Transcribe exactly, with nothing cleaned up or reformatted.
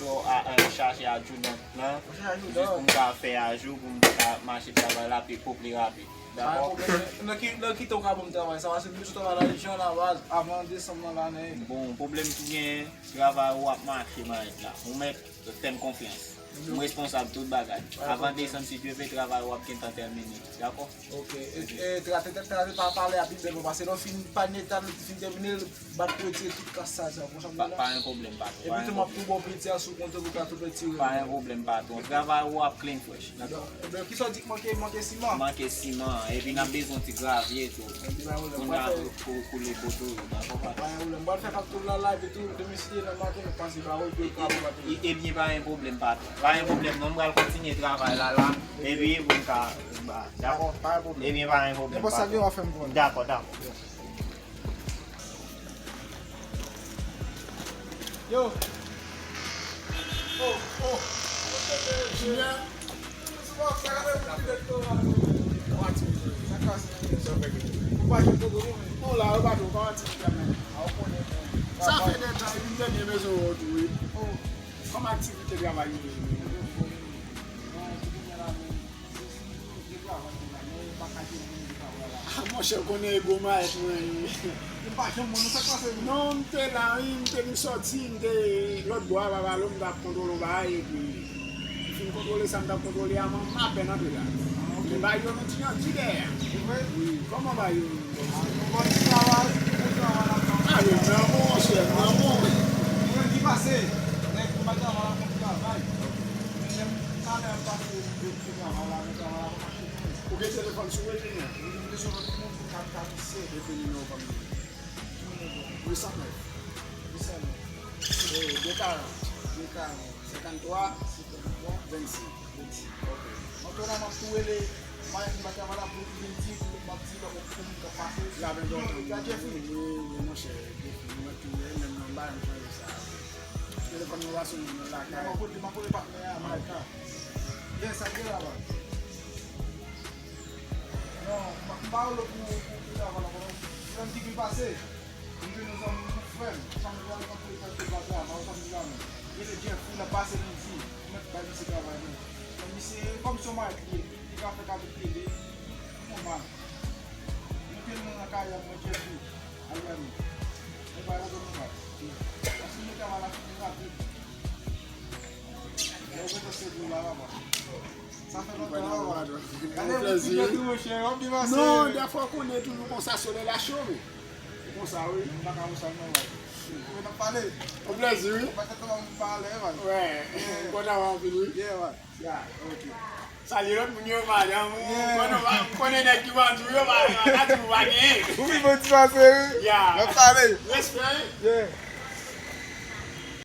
tou a, a, chache adjoudan lan, jis pou m ka fè ajou, pou m ka mache travay la pi pwòp, pi rapid. Dakò? Pa gen pwoblèm. Nan ki, nan ki tan w ka ban m travay sa? Paske m bezwen travay la, jan la baz, avan desanm nan lannen. Bon, pwoblèm ki genyen, travay ou ap mache, manèt la. Ou mèt fè m konfyans. M responsab tout bagay. Avan desanm, si Dye vle, travay ou ap gentan tèmine. Dakò? Ok. E, e, trate, trate, pa pale a pi bèl, paske lè w fin pa neta, lè w fin tèmine, bat pou retire tout kas sal sa, konsa m di la. Pa gen pwoblèm, patwon. Epi tou, m ap tou ba w penti a sou kontwòl pou w ka tou retire. Pa gen pwoblèm, patwon. Travay ou ap clean fresh. Dakò? Ebyen, kisa w di k manke, manke siman? Manke siman, epi n ap bezwen ti gravye tou. Ebyen, pa gen pwoblèm. Pou n ka tou koule poto yo, dakò, patwon? Pa gen pwoblèm. M pral fè faktò la live etou, demen si Dye nan maten, nou pase ba ou, epi ou ka pou batè. Ebyen, pa gen pwoblèm, patwon. Pa gen pwoblèm, non, m pral kontinye travay la, la. Epi, pou m ka, ba, dakò? Pa gen pwoblèm. Ebyen, pa gen pwoblèm, patwon. Nenpòt sa gen, w a fè m konnen. Dakò, dakò. Yo. Oh, oh. Junior. Bon, la, yo pa tou, kòman aktivite a menm? Sa fè de tan, epi m te byen bezwen wè w tou, wi. Kòman aktivite travay yo ye menm? Ah, monchè, w konnen e gwo mayèt mwen ye. Non, m te la, wi, m te vin sòti, m te lòt bò a Vavalo, m t ap kontwole yon bagay, epi m fin kontwole sa m t ap kontwole a, m apèn antre la. Men bagay yo nou ti jan di dèyè. Wi, kòman bagay yo ye? Ah, yo nan bon, monchè, nan bon. Ou gen telefòn sou ou, enjenyè? Wi, m bezwen jwenn moun pou m ka, ka misye. Epi nimewo kòman li ye? Wi, san nèf. Wi, san nèf. E, de karant. De karant. Senkanntwa. Senkanntwa. Vennsenk. Vennsenk. Ok. Antwè la, m ap tou rele, m pa, m pa travay la pou li vin di, pou m ap di, pou moun k ap pase. L ap enpòtan. Gadye fi. Wi, wi, monchè, gadye fi. Mwen tou, e, menm nan bay, m chanje sa. Telefòn mwen pa sou mwen, nan lakay. M ap rele, m ap rele patnè a, Malka. Yes, sa gen la, baz. Non, m pa, m pa rele w pou, pou, pou travay la, non. Frè m ki vin pase, m jwenn yon zanmi m, yon frè m, sa m di a, li konn fè kèlke bagay, m pa konn sa m di la, men. Rele Jeffrey, l ap pase, li di, m mèt bay misye travay, non. Men misye, kòm se yon mayèt li ye, li ka fè kado tele, nòmal. Mete l nan karyè mwen, Jeffrey, Ariane. Mwen pa yon nòmal. Paske mwen travay la fini rapid. Lè w bezwen sèvi w la, papa. Sa fè lontan. Gade yon ti gèt ou, monchè, w ap byen pase. Non, dèfwa w konnen toujou konsa, solèy la cho, wi. Konsa, wi. M pa ka konsa, non, wi. Mwen ap pale. Yon plèzi, wi. Ou pa tèt ou pa pale, man. Wè, m kontan wè w anpil, wi. Yeah, man. Ya, ok. Salye lòt moun yo, madanm ou, konnen w pa, konnen nèg ki pa di w yo, pa, pa, pa di w pa genyen. Ou vin bon ti pase, wi. Ya. M ap pale. Respè, wi. Yeah.